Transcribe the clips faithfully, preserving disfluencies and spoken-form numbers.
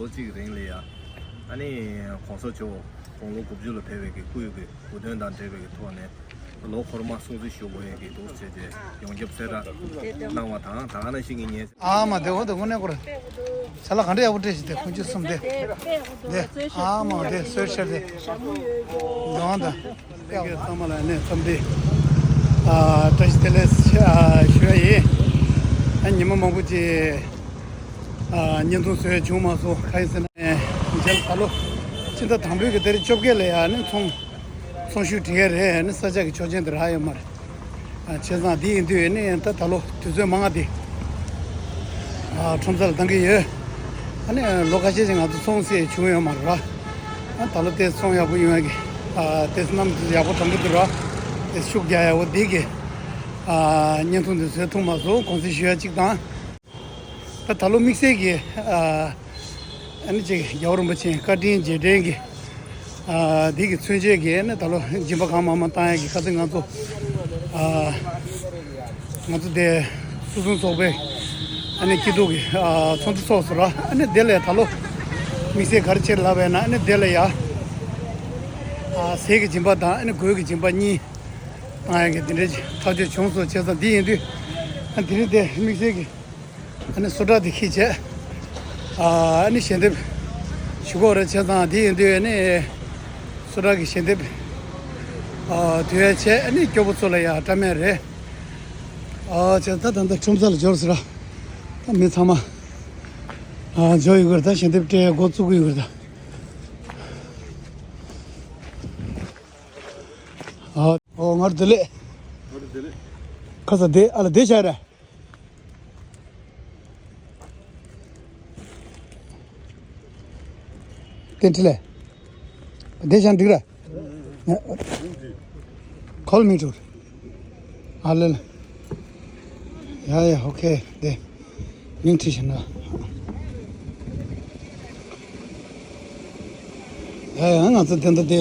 ལོ་གཅིག་རིང་ལ་ཡ། ཨ་ནི་གོང་ས་མཆོག་དགུང་ལོ་དགུ་བཅུ་ལ་ཕེབས་པའི་གི་སྐུའི་གི་དགུང་སྟོན་དང་འབྲེལ་བའི་གི་ཐོག་ནས་ལོ་འཁོར་མ་སྲུང་བརྩི་ཞུ་དགོས་ཡས་ཀྱི་འདུག་ཟེར་ཏེ་ཡོངས་ཁྱབ་གསལ་བསྒྲགས་གནང་བ་དང་། ད་ག་ནང་བཞིན་གྱི་ཉེ། ཨ་མ་དེ་འོ་དེ་དངོས་གནས་ཁོ་ར་ཅ་ལག་ག་འདྲ་ཡག་པོ་སྤྲད་ཤིག་དེ་ཁོང་ཚོས་གསུམ་དེ། དེ་ཨ་མ་དེ་གསོལ་ཤར་དེ་གདོང་དང་། ལྷན་རྒྱས་ཚང་མ་ལ་ནས་འཚམས་འདྲི། ཨ་བཀྲ་ཤིས་བདེ་ལེགས་ཞུ་ཡ་ཡིན། ཨ་ཉི་མ་མང་པོ་ཅིག་ཨ་བརྙན་ཐུང་བཟོས་བྱུང་མ་སོང་། གང་ཡིན་ཟེར་ན། ཨ་རྗེས་ལ་ད་ལོ་སྤྱི་ཟླ་དང་པོའི་གི་ཏ་རིག་བཅོ་བརྒྱད་ལ་ཡ་ནི་ཚོང་ཚོང་ཞུགས་སྒྲིག་ཡ་རེད། ཨ་ནི་ས་ཆ་གི་ཆོག་མཆན་དེ་རག་ཡོད་མ་རེད། ཨ་བྱས་ཙང་འདི་ཡིན་དུས་ཨ་ནི་ད་ད་ལོ་དུས་ཚོད་མང་ང་དེ་ཨ་ཁྲོམ་ས་ལ་བཏང་གི་ཡོད། ཨ་ནི་ལོ་ཁ་ཤས་ཅིག་ང་ཚོ་ཚོང་བསྲེས་བྱུང་ཡོད་མ་རེད་ར། ཨ་ད་ལོ་དེ་ཚོང་ཡག་པོ་ཡོང་ཡ་གི་ཨ་དེ་གནམ་དུས་ཡག་པོ་དྲང་པོ་འདུག་ར། དེ་ཤུགས་རྒྱག་ཡག་པོ་འདི་གི་ཨ་བརྙན་ཐུང་འདི་བཟོས་ཐུབ་མ་སོང་། དགོངས་སེལ་ཞུ་ཡ་གཅིག་དང་། ད་ད་ལོ་དམིགས་བསལ་གྱི་ཨ་ཨ་ནི་ཅིག་རྒྱལ་བ་རིན་པོ་ཆེ་བཀའ་དྲིན་རྗེས་དྲན་གྱི་ཨ་འདི་གི་མཚོན་བྱེད་ཀྱི་ཨ་ནི་ད་ལོ་སྦྱིན་པ་གང་མང་མང་བཏང་ཡ་གི་ཁ་སང་ང་ཚོ་ཨ་ང་ཚོ་དེ་སོ་སྲུང་ཚོགས་པའི་ཨ་ནི་སྐྱིད་སྡུག་གི་ཨ་ཚོགས་འདུ་ཚོགས་སུ་ར། ཨ་ནི་དེ་ལས་ད་ལོ་དམིགས་བསལ་ག་རེ་བྱེད་ལབ་པས་ན། ཨ་ནི་དེ་ལ་ཡ་ཨ་ཟས་ཀྱི་སྦྱིན་པ་དང་ཨ་ནི་གོས་ཀྱི་སྦྱིན་པ་གཉིས་བཏང་ཡ་གི་དེ་འདྲའི་ཐག་གཅོད་བྱུང་སོང་། བྱས་ཙང་འདི་ཡིན་དུས་ཨ་དེ་རིང་དེ་དམིགས་བསལ་གྱི་ཨ་ནི་བཟོ་གྲྭ་དེ་འཁྱེར་བྱས། ཨ་ནི་ཞལ་འདེབས་ཞུ་གི་ཡོད་རེད། བྱས་ཙང་དེ་ཡིན་དུས་ཨ་ནི་བཟོ་གྲྭ་གི་ཞལ་འདེབས་ཨ་དུས་ཡ་བྱས། ཨ་ནི་སྐྱོ་པོ་ཚོ་ལ་ཡ་སྤྲད་མེད་རེད། ཨ་བྱས་ད་ད་ད་ཁྲོམ་ས་ལ་འབྱོར་ཟེར་ར། ད་མི་ཚང་མ་ཨ་འབྱོར་ཡོད་གི་རེད། ད་ཞལ་འདེབས་སྤྲད་འགོ་བཙུགས་གི་ཡོད་གི་རེད་ད། ཨ་ཨོ་ང་རུ་བདེ་ལེགས། ང་རུ་བདེ་ལེགས། ཁ་ས་བདེ་ཨ་ལ་བདེ་ཤག་ར། བསྟན་འཕྲིན་ལས། བདེ་ཤག་འགྲིག་ར། Call me too. ཨ་ལེ་ལེ། ཡ་ཡ་ཨོ་ཁེ་བདེ། མིང་ཁྲིད་བཞིན་ན། ཡ་ཡ་ང་ཚོ་དེ་འདྲ་དེ།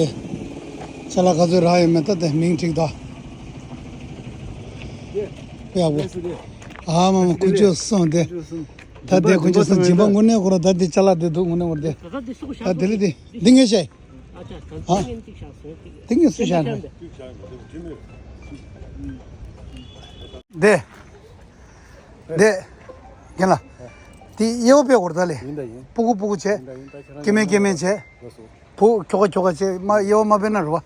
ཅ་ལག་ག་ཚོད་རག་ཡོད་མེད་ད་དེ་མིང་ཁྲིད་ད། དཔེ་ཡག་པོ། ཨ་མ་མ་ཀུན་སྤྱོད་གསུམ་དེ། ད་དེ་ཀུན་སྤྱོད་གསུམ་སྦྱིན་པ་དངོས་གནས་ཁོ་ར་ད་དེ་ཅ་ལག་དེ་འདུག་དངོས་གནས་ཁོ་ར་དེ། ད་དེ་ལས་དེ་འདི་ངས་བཤད། ཨ་དེ་ངས་སུ་བཤད་ན། དེ། དེ། རྒན་ལགས། དེ་དབྱེ་བ་དཔེ་འོར་ད་ལས། ཡིན་ད་ཡིན། སྤུ་གུ་སྤུ་གུ་བྱས། ཡིན་ད་ཡིན་ད་ཁྱེད་རང་སྐྱེ་དམན་སྐྱེ་དམན་བྱས། ལགས་སོ། བུ་ཁྱོ་ག་ཁྱོ་ག་བྱས་མ་དབྱེ་བ་མ་དཔེ་ན་རུ་བ།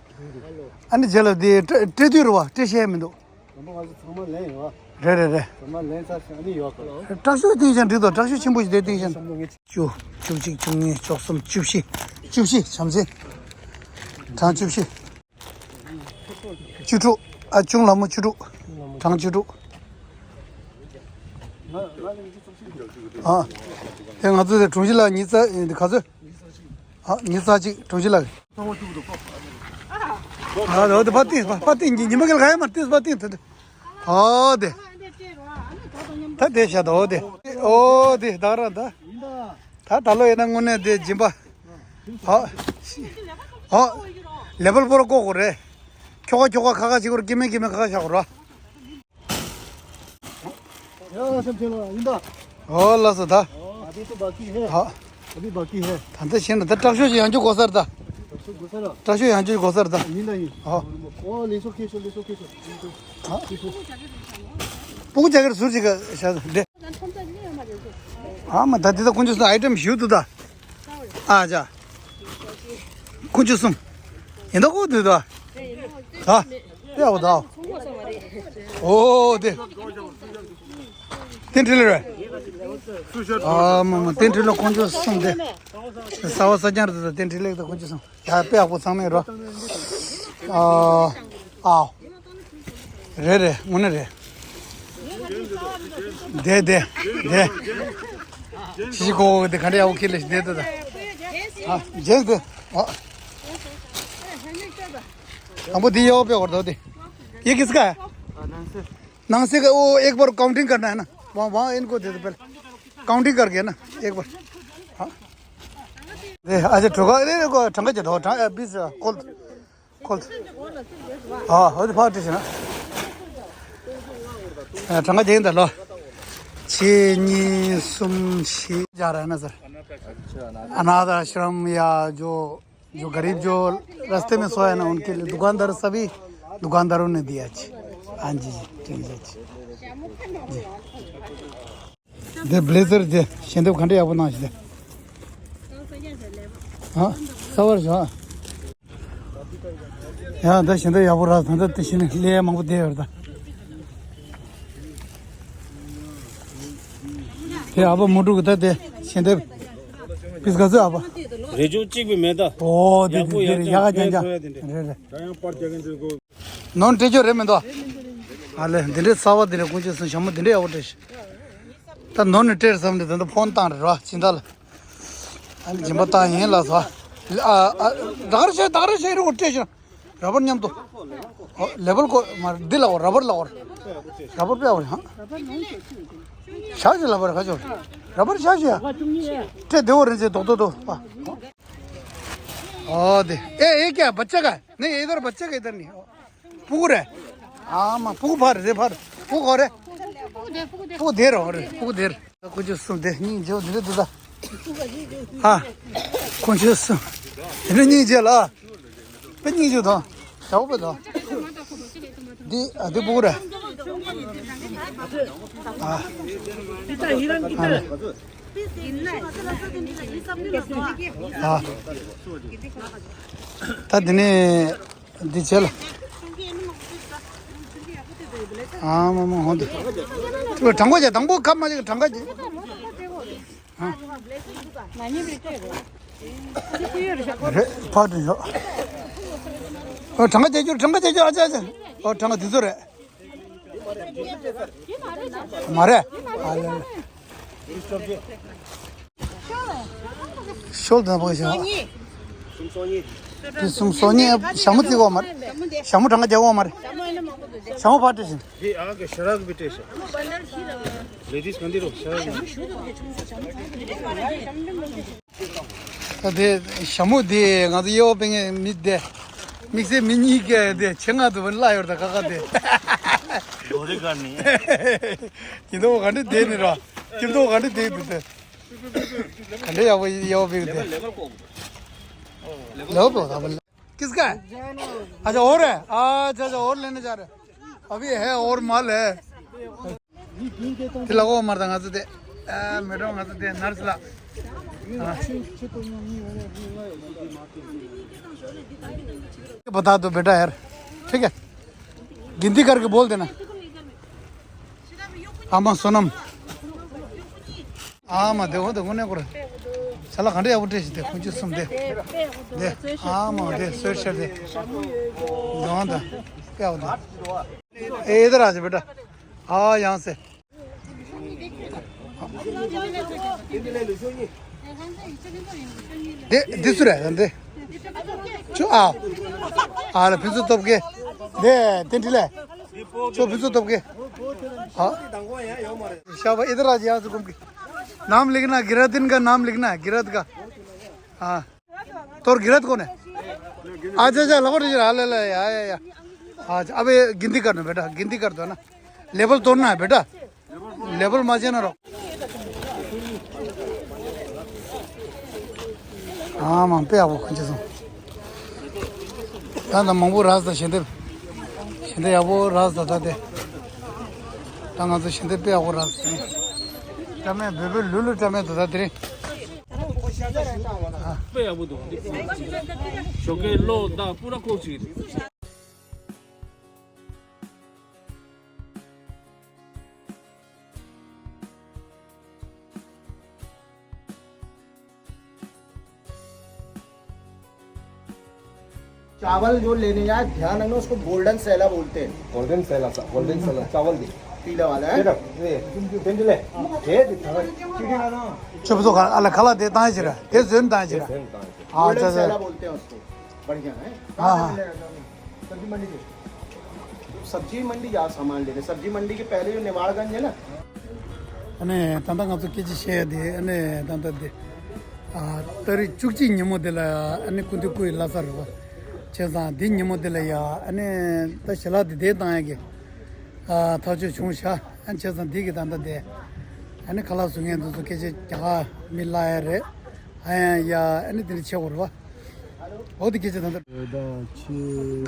ཨ་ནི་རྗེས་ལ་དེ་སྤྲད་སྤྲད་དུས་རུ་བ་སྤྲད་ཤེས་མི་འདུག་དང་པོ་ང་ཚོ་ཚང་མ་ལེན་ཡོད། རེད་རེད་རེད། ཚང་མ་ལེན་ཚར་ཞིང་ཨ་ནི་ཡོད་ག་དྲག་ཤུགས་བཏིང་ཞིང་འགྲིག་དོ། དྲག་ཤུགས་ཆེན་པོ་ཞིག་དེ་བཏིང་ཞིང་། བཅུ། བཅུ་གཅིག་བཅུ་གཉིས་བཅུ་གསུམ་བཅུ་བཞི། བཅུ་བཞི་བྱམས་བརྩེ། གྲངས་བཅུ་བཞི། བཅུ་དྲུག་ཨ་ཅུང་ལ་མོ་བཅུ་དྲུག་གྲངས་བཅུ་དྲུག་ཨ། དེ་ང་ཚོ་དེ་གྲོང་གཞི་ལ་ཉི་ཚ་ག་ཚོད། ཨ་ཉི་ཚ་གཅིག་གྲོང་གཞི་ལ། ཨ་འོ་དེ་ཕ་ཏིང་ཕ་ཏིང་ཉི་མ་གི་ལ་ག་ཡ་མ་ཏིང་ཕ་ཏིང་དེ། ཨོ་དེ། ད་དེ་བྱ་དོ་དེ། ཨོ་དེ་ད་ར་ད། ད་ད་ལོ་ཡིན་ན་དངོས་གནས་དེ་སྦྱིན་པ། ཨོ། ཨོ། ལེ་བལ་པོ་ར་ཀོ་ཀོ་རེད། ཁྱོ་ག་ཁྱོ་ག་ཁ་ཁ་ཅིག་གོ་ར་སྐྱེ་དམན་སྐྱེ་དམན་ཁ་ཁ་བཞག་གོ་ར། ཡ་སེམས་ཅན་ལ་ཡིན་ད། ཨོ་ལགས་སོ་ད། ཨ་ཏི་ཏི་བ་ཀི་ཧེ། ཨ། ཨ་ཏི་བ་ཀི་ཧེ། ད་ལྟ་ཤེས་ན་ད་དྲག་ཤོས་ཤིག་ཡང་བཅུ་གོ་སར་ད། དྲག་ཤོས་གོ་སར་ད། དྲག་ཤོས་ཡང་བཅུ་གོ་སར་ད། ཡིན་ད་ཡིན། ཨོ། ཨོ་ལེ་སོ་ཁེ་ཤོ་ལེ་སོ་ཁེ་ཤོ། ཨ། སྤུ་གུ་རྒྱ་གར་ཟུར་ཅིག་ག་ཤ་འདྲེ། ཨ་མ་ད་འདི་ད་ཀུན་སྤྱོད་སོང་ཨའི་ཊེམ་ཞུ་འདུག་ད། ཨ་ཅག་ཀུན་སྤྱོད་སོང་། ཡིན་ད་ཀོ་འདུག་ད། ད། ཡག་པོ་ད། ཨོ་དེ། བསྟན་འཕྲིན་ལས་རེད། ཨ་མ་མ་བསྟན་འཕྲིན་ལས་ཀུན་སྤྱོད་སོང་དེ། ས་བ་ས་རྐྱང་རེད་ད་བསྟན་འཕྲིན་ལས་ད་ཀུན་སྤྱོད་སོང་། ཡ་དཔེ་ཡག་པོ་ཚང་མས་རོ། ཨ། ཨའོ། རེད་རེད་དངོས་གནས་རེད། དེ་དེ་དེ། ཅི་ཞིག་གོ་དེ་ག་འདྲ་ཡག་པོ་ཁྱེར་ལས་ཤིག་དེ་དེ་དེ། ཨ་རྗེས་དེ། ཨ། དང་པོ་དེ་ཡག་པོ་དཔེ་བར་དོ་དེ། ये किसका है? नंगसे का वो एक बार काउंटिंग करना है ना, वहाँ वहाँ इनको दे दो पहले, काउंटिंग करके ना एक बार। हाँ। ए, अच्छा ठोका, अरे को ठंगा चढ़ो, ठंगा बीस कॉल। ཁོལ། ཨ་ཧོ་དེ་ཕར་བྲིས་ཤིག་ན། ཨ་གྲངས་ཀ་རྒྱག་གིན་ད་ལོ། གཅིག་གཉིས་གསུམ་བཞི་རྒྱག་ར་ན་ཟེར། अनाथ आश्रम या जो जो गरीब जो रास्ते में सोया है ना, उनके लिए दुकानदार, सभी दुकानदारों ने दिया जी। हाँ जी जी, ठीक है जी। जी। दे ब्लेजर दे, शेंदे खंडे याबो ना दे। हाँ, सवर जा। ཡང་ད་ཤིན་ཏུ་ཡག་པོ་རག་ད་ད་དེ་བཞིན་ལས་མང་པོ་བསྡད་ཡོད་ད། དེ་ཨ་ཕ་མུ་ཕྲུག་གི་ད་དེ་ཤིན་ཏུ་ཕིས་ག་ཚོད་ཨ་ཕ། རེ་ཅུང་གཅིག་པའི་མེ་ད། ཨོ་དེ་ཡག་པོ་དེ་ཡག་རེད་ཡག་ཅང་ཅང་ཕན་ཐོགས་ཡ་དེ་འདྲ། རེད་རེད། ད་ཡང་པར་རྒྱག་གིན་འདུག་གོ། ནོར་སྤྲད་རྒྱུ་རེད་མི་འདུག་ཨ་ལེ་འདི་འདྲའི་གསར་པ་འདི་འདྲ་ཀུན་སྤྱོད་སོང་ཞྭ་མོ་འདི་འདྲ་ཡག་པོ་སྤྲད་ཤག་ད་ནོར་ནས་སྤྲད་བསམ་ནས་ད་ལྟ་ཕོན་བཏང་རེད་ར་སྦྱིན་བདག་ལ། ཨ་ནི་སྦྱིན་པ་བཏང་ཡིན་ལ་ཟ། ཨ་ཨ་ད་ག་རེ་བྱས་ད་ག་རེ་བྱས་རེད་འོ་སྤྲད་ཤག་ར་བར་མཉམ་དུ། ཨོ་ལེ་བལ་ཀོ་མ་འདི་ལ་འོ་ར་བར་ལ་འོ། ར་བར་དཔེ་འོ་རེད་ཧ། ཤག་ཤག་ལ་བར་ཁ་ཆོ། ར་བར་ཤག་ཤག་ཡ། སྤྲད་བདེ་བོ་རེད་ཅེས་རྡོག་རྡོག་རྡོག་པ། ཨོ་དེ་ཨེ་ཨེ་ཀྱ་བ་ཅག་ག་ནི་ཨེ་དར་བ་ཅག་ག་ཨེ་དར་ནི། སྤུ་གུ་རེད། ཨ་མ་སྤུ་གུ་ཕར་རེད་ཕར། སྤུ་གུ་ག་རེད། སྤུ་གུ་དེ་རོ་རེད་སྤུ་གུ་དེར། ཀུན་སྤྱོད་གསུམ་དེ་སྙིང་རྗེ་བོ་འདི་རེད་འདུག་ད། ཧ། ཀུན་སྤྱོད་གསུམ། དེ་ནི་སྙིང་རྗེ་ལ། དཔེ་སྙིང་རྗེ་དང་། ཞའོ་པེ་དང་། འདི་ཨ་འདི་སྤུ་གུ་རེད། ཨ། ཨ་ལེ། ཨ། ད་འདི་ནི། འདི་བྱས་ལ། ཨ་མ་མ་ཧོན་དུ། ཁྱོད་གྲངས་ཀ་བྱས་དང་པོ་ཁ་མ་བྱས་གྲངས་ཀ་བྱས། ཨ། རེད་ཕག་དྲིན་ཤོག་ཨོ་གྲངས་ཀ་བྱས་རྒྱུ་གྲངས་ཀ་བྱས་རྒྱུ་ཨ་ཅག་ཨ་ཅག་ཨོ་གྲངས་ཀ་འདི་ཚོ་རེད། མ་རེད། ཨ་ལེ་ལེ། ཤོལ་དང་པོ་ཞིག་དེ་སུམ་སོ་གཉིས། ཞྭ་མོ་བརྩིགས་འོག་མ་རེད། ཞྭ་མོ་གྲངས་ཀ་རྒྱག་འོག་མ་རེད། ཞྭ་མོ་ཕར་སྤྲད་ཤིང་། དེ་ཨ་གི་ཞྭ་རག་གི་སྤྲད་ཤིང་། ལེ་ཌིས་གང་འདི་རོ་ཞྭ་རག་གི། ད་དེ་ཞྭ་མོ་དེ་ང་ཚོ་གཡས་པ་པེ་ངའི་མི་དེ། དམིགས་བསལ་མི་གཉིས་ཀས་དེ་ཆེད་མངགས་དུ་བུན་བརླག་ཡོད་ད་ཁ་ཁ་དེ། ལོ་རེ་གར་ནི། ཡིན་དོ་ག་འདྲ་དེ་ནི་ར། ཁྱིམ་དོ་ག་འདྲ་དེ་འདུག་དེ། कंडे या वो ये वो भी दे। ले वो बहुत अब किसका है? अच्छा और है। अच्छा अच्छा और लेने जा रहे। अभी है और माल है। तिला को मरता गा तो दे। मेरा गा तो दे नर्स ला। बता दो बेटा यार। ठीक है। गिनती करके बोल देना। आमा सोनम। आमा देखो देखो ने करो। चला खंडे अब टेस्ट दे कुछ सुन दे। दे। आमा दे स्वेट शर्ट दे। दोनों दा। क्या होता? ए इधर आ जा बेटा। आ यहाँ से। दे दिसुरा दे। चु आ। आ ला फिसु तब के। दे तिन ठिले। चो फिसु तब के। हाँ। शाबा इधर आ जा यहाँ से घूम के। नाम लिखना, गिरादिन का नाम लिखना है, गिराद का। हाँ। तोर गिराद कौन है? अच्छा अच्छा लगो टीचर। हाँ ले ले या या या। अच्छा अब ये गिनती करना बेटा, गिनती कर दो ना। लेवल तोड़ना है बेटा। लेवल मजे ना रहो। हाँ मां पे आवो कुछ सो। ད་ད་མང་པོ་རག་ད་ཞེ་འདེབས། ཞེ་འདེབས་ཡག་པོ་རག་ད་ད་དེ། ད་ང་ཚོ་ཞེ་འདེབས་དཔེ་ཡག་པོ་རག་ད། ཀྲ་མེད་བོད་བོད་ལུ་ལུ་ཀྲ་མེད་ད་ད་དེ་རིང་། དཔེ་ཡག་པོ་འདུག་ཞོགས་ཀའི་གློག་དང་པུ་ར་ཁོག་ཅིག་རེད། चावल जो लेने आए, ध्यान रखना, उसको गोल्डन सैला बोलते हैं। गोल्डन सैला सा, गोल्डन सैला चावल दे। पीला वाला है। तेरा, ये, तेंदुले, ये दे, थारा, चिड़ी ना ना। चुप तो कर, अलग खला दे, तांय चिरा, दे, जोन तांय चिरा। ये जोन तांय चिरा। हाँ, गोल्डन अच्छा, अच्छा। सैला बोलते हैं उसको। बढ़िया है। हाँ, हाँ। सब्जी मंडी के। सब्जी मंडी जा सामान लेने। सब्जी मंडी के पहले जो निवाड़गंज है ना। ཨ་ནི་ད་ལྟ་ང་ཚོ་སྐད་ཆ་བཤད་དེ་ཨ་ནི་ད་ལྟ་དེ། ཨ་ཏ་རིག་བཅུ་གཅིག་ཉིན་མོ་དེ་ལ་ཨ་ནི་སྐུ་མདུན་སྐུ་ཡི་བླ་གཟའ་རེད་བ། བྱས་ཙང་འདི་ཉིན་མོ་དེ་ལ་ཡ་ཨ་ནི་ད་ཞལ་ལག་དེ་དེ་བཏང་ཡ་གི། ཨ་ཐག་གཅོད་བྱུང་ཤག་ཨ་བྱས་ཙང་འདི་གི་ད་ལྟ་དེ། ཨ་ནི་ཁ་ལག་བཟོ་མཁན་དེ་ཚོ་སྐད་ཆ་རྒྱ་གར་མི་ལབ་ཡ་རེད། ཨ་ཡ་ཡ། ཨ་ནི་དེ་འདྲ་བྱེད་དགོས་རེད་བ། འོ་དེ་སྐད་ཆ་ད་ལྟ། ད་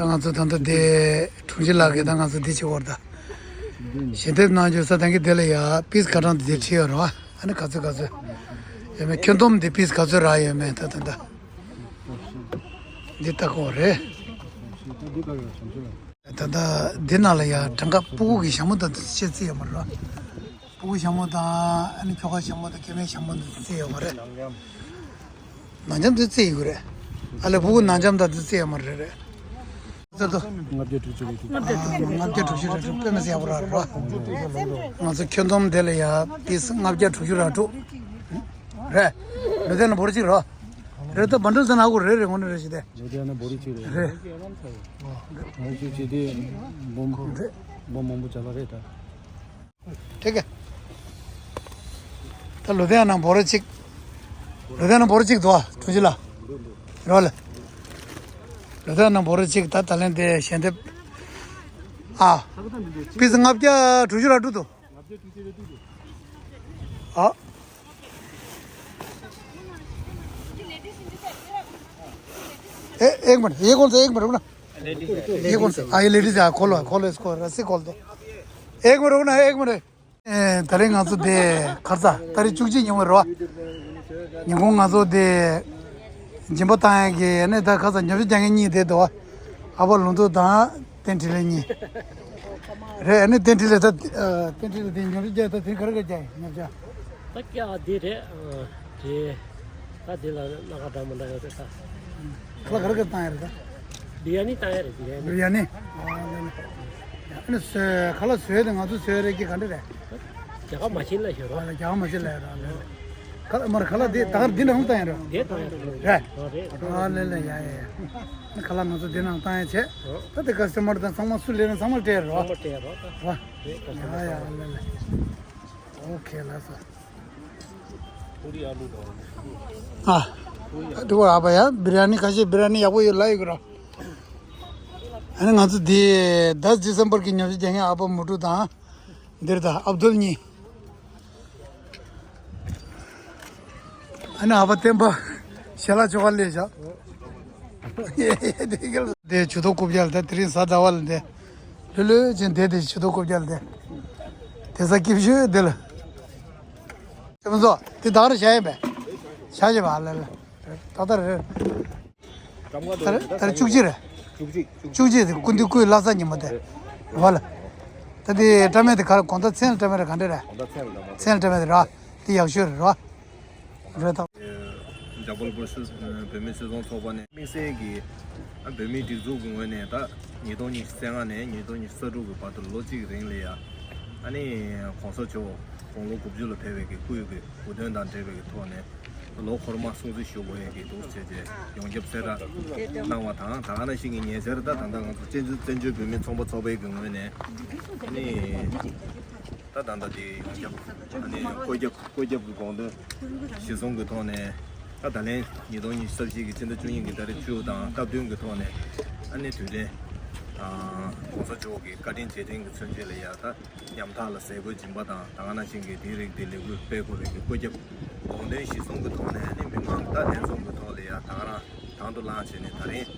ང་ཚོ་ད་ལྟ་དེ་དྲུང་ཆེ་ལགས་ཀྱིས་ད་ང་ཚོ་འདི་བྱེད་དགོས་རེད་ད། ཞལ་འདེབས་གནང་རྒྱུ་ས་དང་གི་དེ་ལ་ཡ་པིས་ཁ་གྲངས་དེ་འདྲ་བྲིས་ཡོད་རེད་བ། ཨ་ནི་ག་ཚོད་ག་ཚོད་ཡོད་མེད། ཁྱོན་བསྡོམས་དེ་པིས་ག་ཚོད་རག་ཡོད་མེད་ད་ད་ད། འདི་ལྟ་དགོས་རེད། ད་ལྟ་འདི་ནང་ལ་ཡ་གྲངས་ཀ་སྤུ་གུ་གི་ཞྭ་མོ་དང་བཤད་རྩིས་ཡོད་མ་རེད། སྤུ་གུ་ཞྭ་མོ་དང་ཨ་ནི་ཁྱོ་ག་ཞྭ་མོ་དང་སྐྱེ་དམན་ཞྭ་མོ་དང་རྩིས་ཡོད་མ་རེད། ནང་འཇམ་དེ་རྩིས་ཡོད་རེད། ཨ་ལས་སྤུ་གུ་ནང་འཇམ་དང་དེ་རྩིས་ཡོད་མ་རེད་རེད། ཚོད་དོ། ལྔ་བརྒྱ་དྲུག་ཅུ་རེད་འདུག་ལྔ་བརྒྱ་དྲུག་ཅུ་རེད་འདུག་དཔེ་མི་སྲིད་ཡག་པོ་རག་རོ། ང་ཚོ་ཁྱོན་བསྡོམས་དེ་ལ་ཡ་པིས་ལྔ་བརྒྱ་དྲུག་ཅུ་རག་འདུག་རེད། ལོ་དེ་ན་འབོར་གཅིག་རོ། རེད་ད་བན་ཀྲུང་ཚ་ན་གོ་རེད་རེད་ངོ་ནས་རེད་ཞིག་དེ། ལོ་དེ་ན་འབོར་གཅིག་རེད། རེད། ང་ཚོ་ཅི་དེ་འབོམ་རེད། འབོམ་མང་པོ་བྱ་ལ་རེད་ད། ཁྲིག་གེ། ད་ལོ་དེ་ན་འབོར་གཅིག་ལོ་དེ་ན་འབོར་གཅིག་འདུག་ཨ་དྲུང་ཆེ་ལགས། རོ་ལ། ལོ་དེ་ན་འབོར་གཅིག་ད་ད་ལན་དེ་ཞལ་འདེབས། ཨ། པིས་ལྔ་བརྒྱ་དྲུག་ཅུ་རག་འདུག་ཨ། ए, एक मिनट, ये कौन सा? एक मिनट रुकना। ये कौन सा? हाँ, ये लेडीज है, खोलो, खोलो इसको, रस्सी खोल दो। एक मिनट रुकना, एक मिनट। ए, ད་རེས་ང་ཚོ་དེ་ཁ་ས་ད་རེས་བཅུ་གཅིག་ཉིན་མོ་རེད་བ། ཉིན་གུང་ང་ཚོ་དེ་སྦྱིན་པ་བཏང་ཡག་གི་ནས་ད་ཁ་ས་ཉོ་ཆ་རྒྱག་མཁན་གཉིས་བསྡད་འདུག་བ། ཨ་ཕ་ལུང་རྟོགས་དང་བསྟན་འཕྲིན་ལས་གཉིས། རེད། ཨ་ནི་བསྟན་འཕྲིན་ལས་ད་ཨ་བསྟན་འཕྲིན་ལས་དེ་ཉོ་ཆ་རྒྱག་ད་དེ་ག་རེ་ག་རྒྱག་ཡིན་ཉོ་ཆ། ད་སྐྱ་འདི་རེད། ཨ་དེ་ད་འདི་ལ་སྣ་ཁ་འདྲ་མི་འདྲ་ཡོད་རེད་ད། ཁ་ལག་ག་རེ་ག་བཏང་ཡ་རེད་ད། བི་རི་ཡ་ནི་བཏང་ཡ་རེད། བི་རི་ཡ་ནི། བི་རི་ཡ་ནི། ཨ་ནི་ཨ་ནི་བཟོས་ཁ་ལག་བཟོས་དེ་ང་ཚོ་བཟོས་རེད་ཀྱི་ག་འདྲ་རེད། རྒྱ་གར་མ་ཤིན་ལ་ཞོར་བ། རྒྱ་གར་མ་ཤིན་ལ་ཡ་ར་ལ། ཁ་ལག་མར་ཁ་ལག་འདི་ད་གར་འདི་ནང་བཏང་ཡ་རེད། དེ་བཏང་ཡ་རེད། རེད། ཨ་རེད། ཨ་ལེ་ལེ་ཡ་ཡ་ཡ། ཁ་ལག་ང་ཚོ་འདི་ནང་བཏང་ཡ་བྱས། ད་དེ་ཀ་སི་ཊ་མར་དང་ཚང་མ་སུ་ལས་ན་ཚང་མ་སྤྲད་རོགས། ཚང་མ་སྤྲད་རོགས། ཡ་ཡ་ཨ་ལེ་ལེ། ཨོ་ཁེ་ལགས་སོ། ཨ། དེ་བ་ཨ་ཕ་ཡ་བི་རི་ཡ་ནི་ཁ་ཤས་བི་རི་ཡ་ནི་ཡག་པོ་ཡོད་ལ་ཡོད་གི་རོ། ཨ་ནི་ང་ཚོ་འདི་ད་ཌི་སེམ་བར་གི་ཉོ་ཆ་རྒྱག་མཁན་ཨ་ཕ་མུ་ཀྲུ་དང་། འདིར་ད་ཨབ་དུལ་གཉིས། ཨ་ནི་ཨ་ཕ་བསྟན་པ་ཞལ་ལག་ཆོ་ག་ལས་བཞག་དེ་ཇུས་གཏོགས་རྐུབ་བཀྱག་ལ་དེ་དེ་རིང་གཟའ་ཟླ་བ་ལ་འདི་ལྷོད་ལྷོད་ཅན་བསྡད་དེ་ཇུས་གཏོགས་རྐུབ་བཀྱག་ལ་དེ་དེ་ས་སྐྱིབས་ཞུ་འདི་ལ་ཆེ་མོ་ཚོ་དེ་དག་རེ་བྱ་ཡིན་པས་བྱ་བྱེད་པ་ལ་ལ་ད་ལྟ་རེ་ད་རེ་ད་རེ་བཅུ་གཅིག་རེད། བཅུ་གཅིག་བཅུ་གཅིག་དེ་སྐུ་མདུན་སྐུའི་བླ་གཟའ་ཉི་མ་དེ་རེད་བ་ལ། ད་དེ་སྐྲ་མེད་དེ་ག་རེ་དགོང་དག་མཚན་ལ་སྐྲ་མེད་རེད་ག་འདྲ་རེད། དགོང་དག་མཚན་ལ་སྐྲ་མེད་མཚན་ལ་སྐྲ་མེད་རེད་བ། དེ་ཡག་ཤོས་རེད་བ། རེད་ད། ཇ་པལ་པུར་སི་བོད་མིའི་སྤྱི་ཚོགས་ཚོགས་པ་ནས་དམིགས་བསལ་གྱིས་བོད་མིའི་སྒྲིག་འཛུགས་ཀྱི་ངོས་ནས་ད་ཉིས་སྟོང་ཉི་ཤུ་རྩ་ལྔ་ནས་ཉིས་སྟོང་ཉི་ཤུ་རྩ་དྲུག་གི་བར་དུ་ལོ་གཅིག་རིང་ལ་ཡ། ཨ་ནི་གོང་ས་མཆོག་དགུང་ལོ་དགུ་བཅུ་ལ་ཕེབས་པའི་གི་སྐུའི་གི་དགུང་སྟོན་དང་འབྲེལ་བའི་གི་ཐོག་ནས་ལོ་འཁོར་མ་སྲུང་བརྩི་ཞུ་དགོས་ཡས་ཀྱི་འདུག་བྱས་རྗེས་ཡོངས་ཁྱབ་གསལ་བསྒྲགས་གནང་བ་དང་ད་ག་ནང་བཞིན་གྱི་ཉེ་ཆར་ད་ད་ལྟ་ང་ཚོ་བཙན་བྱོལ་བཙན་བྱོལ་བོད་མིའི་ཚོང་པ་ཚོགས་པའི་གི་ངོས་ནས་ཨ་ནི། ད་ད་ལྟ་དེ་ཡོངས་ཁྱབ་ཨ་ནི་བཀོད་ཁྱབ་བཀོད་ཁྱབ་ཀྱི་དགོངས་དོན་གཞིར་བཟུང་གི་ཐོག་ནས་ད་ད་ལན་ཉིས་སྟོང་ཉི་ཤུ་རྩ་བཞི་གི་ཕྱི་ཟླ་བཅུ་གཉིས་ཀྱི་ཏ་རིག་བཅུ་དང་སྟབས་བསྟུན་གྱི་ཐོག་ནས་ཨ་ནི་དུས་དྲན་༸གོང་ས་མཆོག་གི་བཀའ་དྲིན་རྗེས་དྲན་གྱི་མཚོན་བྱེད་ལ་ཡ་ད་ཉམ་ཐག་ལ་ཟས་གོས་སྦྱིན་པ་དང་ད་ག་ནང་བཞིན་གྱི་དེའི་རིགས་དེ་ལས་འགུལ་སྤེལ་དགོས་པའི་གི་བཀོད་ཁྱབ་དགོངས་དོན་གཞིར་བཟུང་གི་ཐོག་ནས་ཨ་ནི་མི་མང་ད་ལྷན་འཛོམས་ཀྱི་ཐོག་ལ་ཡ་ད་ག་རང་དང་དུ་བླངས་བྱས་ནས་ད་རིང་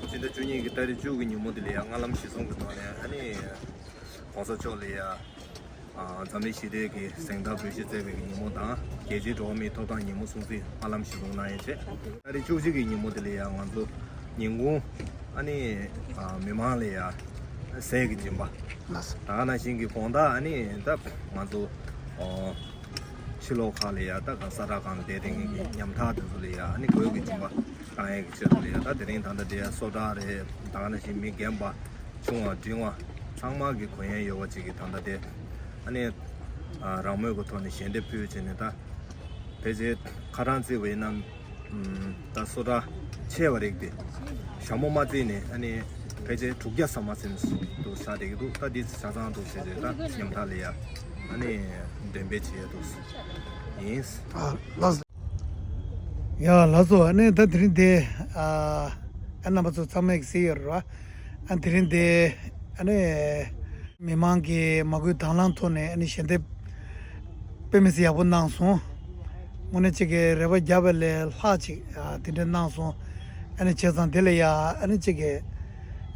ཕྱི་ཟླ་བཅུ་གཉིས་ཀྱི་ཏ་རིག་བཅུ་གི་ཉིན་མོ་དེ་ལ་ཡ་སྔ་ལམ་གཞིར་བཟུང་གི་ཐོག་ནས་ཨ་ནི་༸གོང་ས་མཆོག་ལ་ཡ། ཨ་འཛམ་གླིང་ཞི་བདེ་གི་གཟེངས་རྟགས་འབུལ་བཞེས་བསྩལ་བའི་གི་ཉིན་མོ་དང་རྒྱལ་སྤྱིའི་འགྲོ་བ་མིའི་ཐོབ་ཐང་ཉིན་མོ་སྲུང་བརྩི་སྨོན་ལམ་གཞིར་བཟུང་གནང་ཡོད་ཅེས། ཏ་རིག་བཅུ་གཅིག་གི་ཉིན་མོ་དེ་ལ་ཡང་ང་ཚོ་ཉིན་གུང་ཨ་ནི་ཨ་མི་མང་ལ་ཡང་ཟས་ཀྱི་སྦྱིན་པ། ད་ག་ནང་བཞིན་གྱི་དགོང་དག་ཨ་ནི་ད་ང་ཚོ་ཨོ་ཕྱི་ལོགས་ཁག་ལ་ཡང་ད་ག་ས་ཁྲ་གང་བསྡད་དེ་ངེད་ཀྱི་ཉམ་ཐག་དེ་ཚོ་ལ་ཡང་ཨ་ནི་གོས་ཀྱི་སྦྱིན་པ་བཏང་ཡས་ཀྱི་ཆེད་དུ་ལ་ཡང་ད་དེ་རིང་ད་ལྟ་དེ་ཡང་སོ་ཊ་རེད། ད་ག་ནང་བཞིན་མི་རྒན་པ། ཆུང་བ་འབྲིང་བ་ཚང་མ་གི་གོན་ཡས་ཡོད་པ་ཅིག་གི་ད་ལྟ་དེ་ཨ་ནི་ཨ་རང་མོས་ཀྱི་ཐོག་ནས་ཞལ་འདེབས་ཕུལ་བྱས་ནས་ད་ཕལ་ཆེར་ཁ་གྲངས་བརྩིས་པ་ཡིན་ན་ཨམ་ད་སོ་ཊ་ཆེ་བ་རིགས་དེ་ཞྭ་མོ་མ་བརྩིས་ནས་ཨ་ནི་ཕལ་ཆེར་དྲུག་བརྒྱ་ས་མ་ཟིན་འདུག་ཆགས་བསྡད་ཀྱི་འདུག་ད་འདི་ཆ་ཚང་འདུག་བྱས་རྗེས་ད་ཉམ་ཐག་ལ་ཡ་ཨ་ནི་འགྲེམས་སྤེལ་བྱེད་ཡས་འདུག་ཡིན། ཨ་ལགས་སོ། ཡ་ལགས་སོ། ཨ་ནི་ད་དེ་རིང་དེ་ཨ་ཨ་རྣམ་པ་ཚོ་ཚང་མས་གཟིགས་ཡོད་རེད་བ། ཨ་དེ་རིང་དེ་ཨ་ནི་མི་མང་གིས་མ་བསྐུལ་དང་བླངས་ཐོག་ནས་ཨ་ནི་ཞལ་འདེབས་ དཔེ་མི་སྲིད་ཡག་པོ་གནང་སོང་། དངོས་གནས་གཅིག་གི་རེ་བ་བརྒྱབ་པ་ལས་ལྷག་ཅིག་ཨ་དེ་འདྲ་གནང་སོང་། ཨ་ནི་བྱས་ཙང་དེ་ལ་ཡ་ཨ་ནི་གཅིག་གི་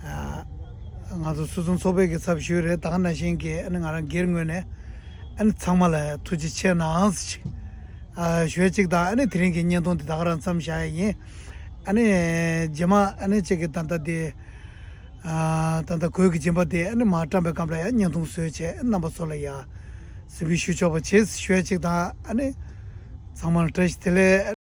ཨ་ང་ཚོ་སུད་ཚོང་ཚོགས་པའི་གི་ཚབ་ཞུས་རེད། ད་ག་ནང་བཞིན་གི་ཨ་ནི་ང་རང་སྒེར་ངོས་ནས་ཨ་ནི་ཚང་མ་ལ་ཐུགས་རྗེ་ཆེ་གནང་ཟེར་ཅིག་ཨ་ཞུ་ཡ་གཅིག་དང་། ཨ་ནི་དེ་རིང་གི་བརྙན་ཐུང་འདི་ད་ག་རང་མཚམས་བཞག་ཡ་ཡིན། ཨ་ནི་རྗེས་མ་ཨ་ནི་གཅིག་གི་ད་ལྟ་དེ། ཨ་ད་ལྟ་གོས་ཀྱི་སྦྱིན་པ་དེ་ཨ་ནི་མར་བཀྲམ་པའི་སྐབས་ལ་ཡང་བརྙན་ཐུང་བཟོས་བྱས་རྣམ་པ་ཚོ་ལ་ཡང་གཟིགས་འབུལ་ཞུ་ཆོག་པ་བྱེད་ཞུ་ཡ་གཅིག་དང་། ཨ་ནི་ཚང་མར་བཀྲ་ཤིས་བདེ་ལེགས།